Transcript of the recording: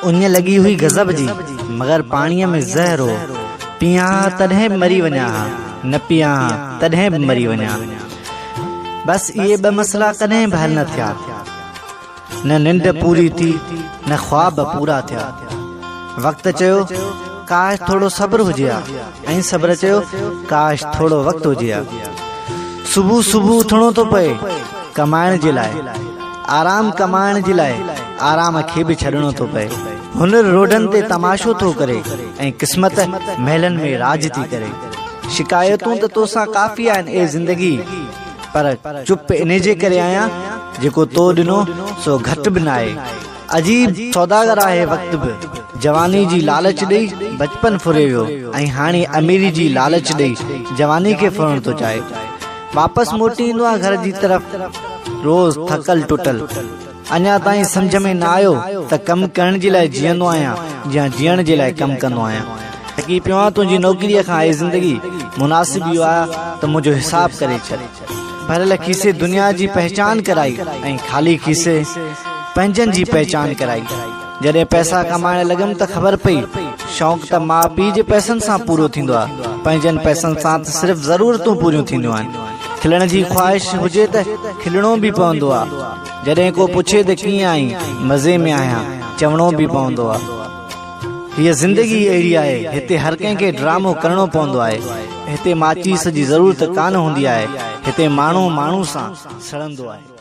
اڃ لڳي هئي غضب جي، مگر پاڻيء ۾ زهر هو. پيئان ها تڏهن به مري وڃان ها، نه پيئان ها تڏهن به مري وڃان ها. بس اهي ٻه مسئلا ڪڏهن به حل نه ٿيا. نه ننڊ پوري ٿي، نه خواب پورا ٿيا. وقت چيو، ڪاش ٿورو صبر هجي ها ۽ صبر چيو، ڪاش ٿورو وقت هجي ها. صبح صبح اٿڻو ٿو پئي ڪمائڻ جي لاء. آرام ڪمائڻ جي لاء آرام کي به ڇڏڻو ٿو پئي. هنر روڊن تي تماشو ٿو ڪري ۽ قسمت محلن ۾ راڄ ٿي ڪري. شڪايتون ته توسان ڪافي آهن اي زندگي! پر چپ انهي جي ڪري آهيان جيڪو تو ڏنو سو گهٽ به ناهي. عجيب سوداگر آهي وقت به جواني جي لالچ ڏئي بچپن ڦري ويو ۽ هاڻي اميري جي لالچ ڏئي جواني کي ڦرڻ ٿو چاهي. واپس موٽي ايندو آهيان گهر جي طرف روز ٿڪل ٽٽل. اڃا تائين سمجهه ۾ نه آيو ته ڪم ڪرڻ جي لاء جيئندو آهيان يا جيئڻ جي لاء ڪم ڪندو آهيان. ٿڪي پيو آهيان تنهنجي نوڪريء کان اي زندگي! مناسب اهو آهي ته منهنجو حساب ڪري ڇڏ. ڀريل کيسي دنيا جي پهچان ڪرائي ۽ خالي کيسي پنهنجن جي پهچان ڪرائي. جڏهن پئسا ڪمائڻ لڳم ته خبر پئي، شوق ته ماء پيء جي پئسن سان پورو ٿيندو آهي، پنهنجن پئسن سان ته صرف ضرورتون پوريون ٿينديون آهن. کلڻ جي خواهش هجي ته کلڻو به پوندو آهي. جڏهن ڪو پڇي ته ڪيئن آهين؟ مزي ۾ آهيان چوڻو به پوندو آهي. هيء زندگي ئي اهڙي آهي، هتي هر ڪنهن کي ڊرامو ڪرڻو پوندو آهي. هتي ماچيس جي ضرورت ڪانه هوندي آهي، هتي ماڻهو ماڻهو سان سڙندو آهي.